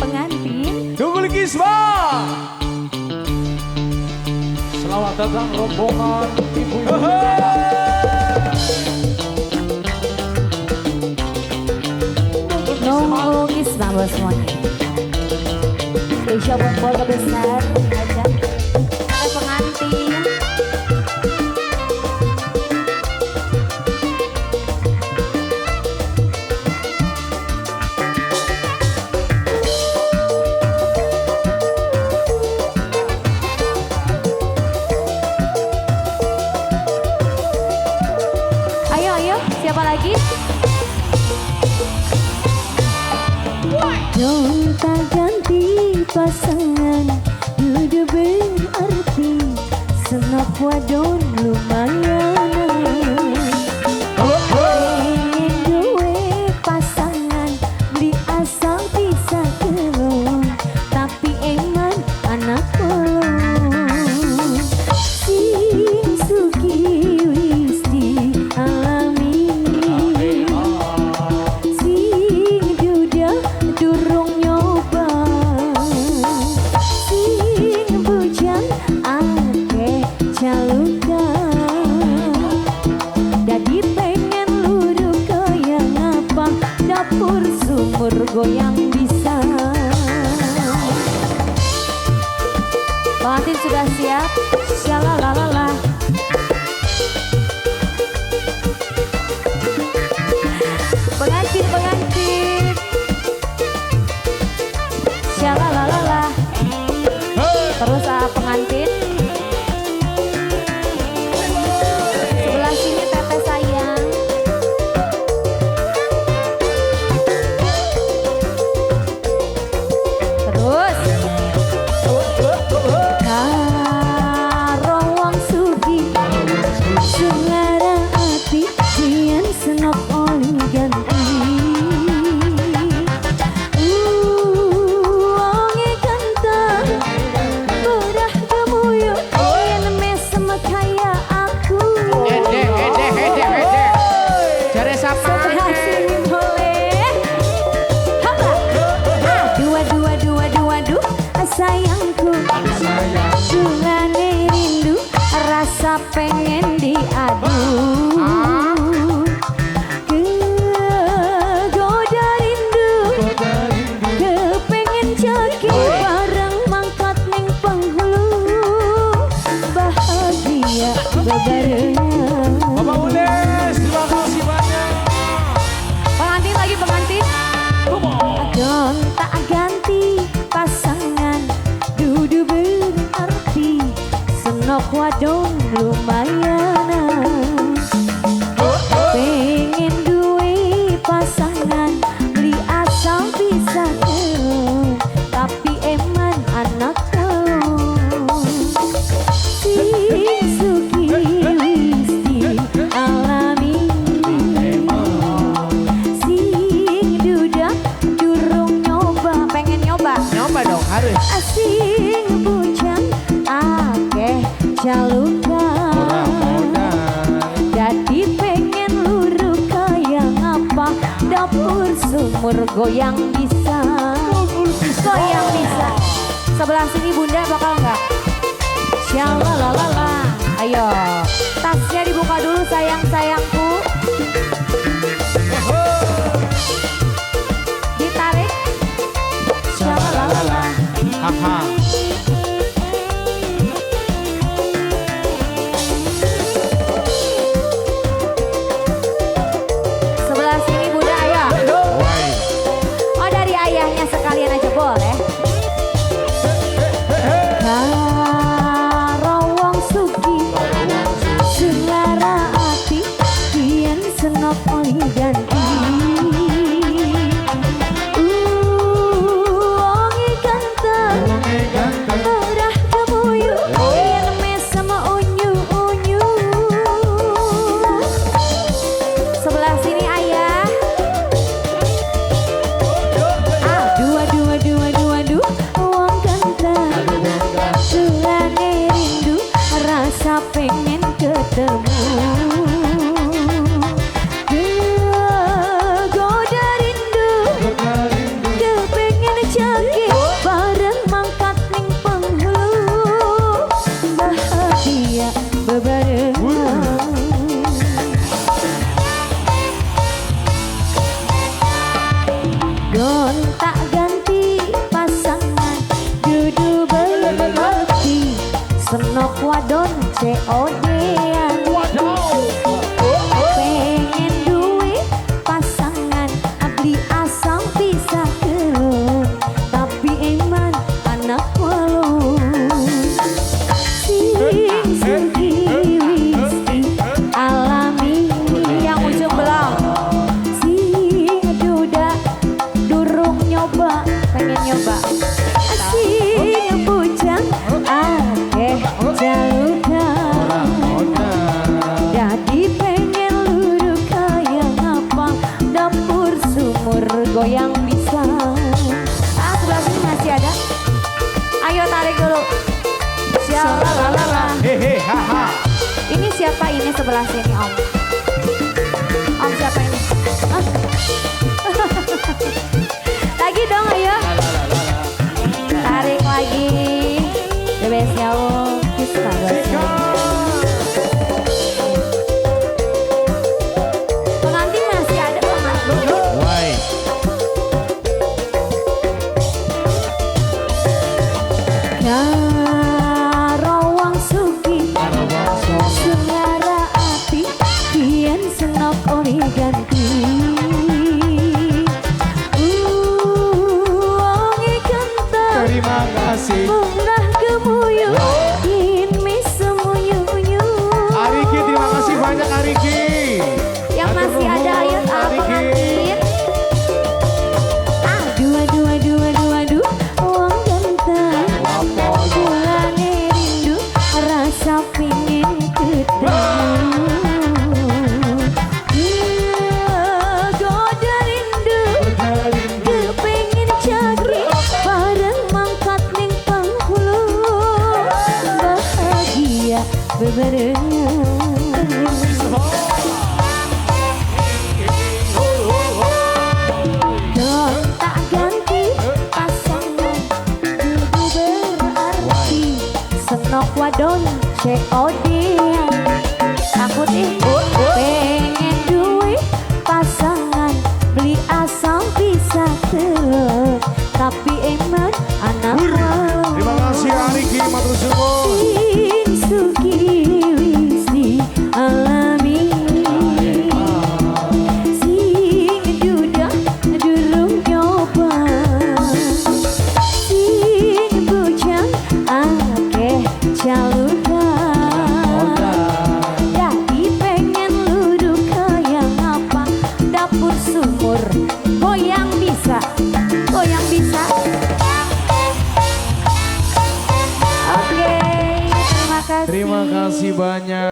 Pengantin. Dukul Kisma. Selamat datang rombongan ibu-ibu. Nunggu Kisma buat semuanya. Spesial buat keluarga besar aja. Ada pengantin. Ayo, ayo, siapa lagi? Gonta ganti pasangan dudu berarti senok wadon lumayan. Pengen duwe pasangan beli asal bisa kelon, tapi eman anak kolon. Sing suki wis dialami, sing duda durung nyoba, sing bujang akeh jalukan. Dadi pengen luru kaya ngapa, dapur sumur goyang bisa. Pengantin sudah siap? Shalalalala. Pengantin, pengantin. Shalalalala. Terus pengantin. Sebelah sini teteh sayang. Terus. Karo wong sugih sengara ati yen senok oli ganti. Wonge ganteng berah gemuyuk yen mesem kaya aku. Ede, ede, ede, ede. Jare sapa? Sebelah sini boleh. Hapa. Dua dua dua dua dua sayangku. Dungane rindu rasa pengen diadu. Kegoda rindu, kepengen ceki bareng mangkat ning penghulu. Bahagia bebarengan. Bapak Ules, terima kasih banyak. Pengantin lagi, pengantin. Gonta ganti pasangan dudu berarti senok wadon lumayan. Pengen duwe pasangan beli asal bisa kelon, tapi eman anak telon. Sing suki wis dialami, sing duda durung nyoba. Pengen nyoba. Nyoba dong, harus. Sing bujang akeh jalukan. Jadi pengen luru kaya ngapa, dapur sumur goyang bisa. Goyang bisa. Sebelah sini bunda bakal nggak? Shalalalala. Ayo, tasnya dibuka dulu sayang-sayangku. Ditarik. Shalalalala. Haha. Sebelah sini bunda, ayo. Oh, dari ayahnya sekalian aja boleh. Karo wong sugih sengara ati nyoba. Sing bujang akeh jalukan. Jadi pengen luru kaya ngapa, dapur sumur goyang bisa. Ah, sebelah sini masih ada. Ayo tarik dulu. Siapa? Hehe haha. Ini siapa ini sebelah sini, Om? Om siapa ini? Ah. Lagi dong, ayo. Tarik lagi. The best ya, Om. Pengantin masih ada pengantin. Karawang suki sengara ati kian senok ori ganti. Wonge ganteng Terima kasih. Bunga gemuyu yin misemuyu. Ariki, terima kasih banyak Ariki. Yang masih ada ayo pengantin. Aduh aduh aduh aduh aduh wong ganteng. Kulane rindu rasa pingin ketemu. Goda rindu kepingin cari bareng mangkat ning penghulu. Bahagia bebarengan. Tak ganti pasangan kudu berarti senok wadon COD. Takut ih. Pengen duwe pasangan beli asal bisa telur tapi eman anak Terima kasih Ariki, matur suwun. sing suki wis dialami. Sing duda durung nyoba. Sing bujang akeh jalukan. Jadi pengen luru kaya ngapa, dapur sumur goyang bisa, Goyang bisa. Oke, terima kasih. Terima kasih banyak.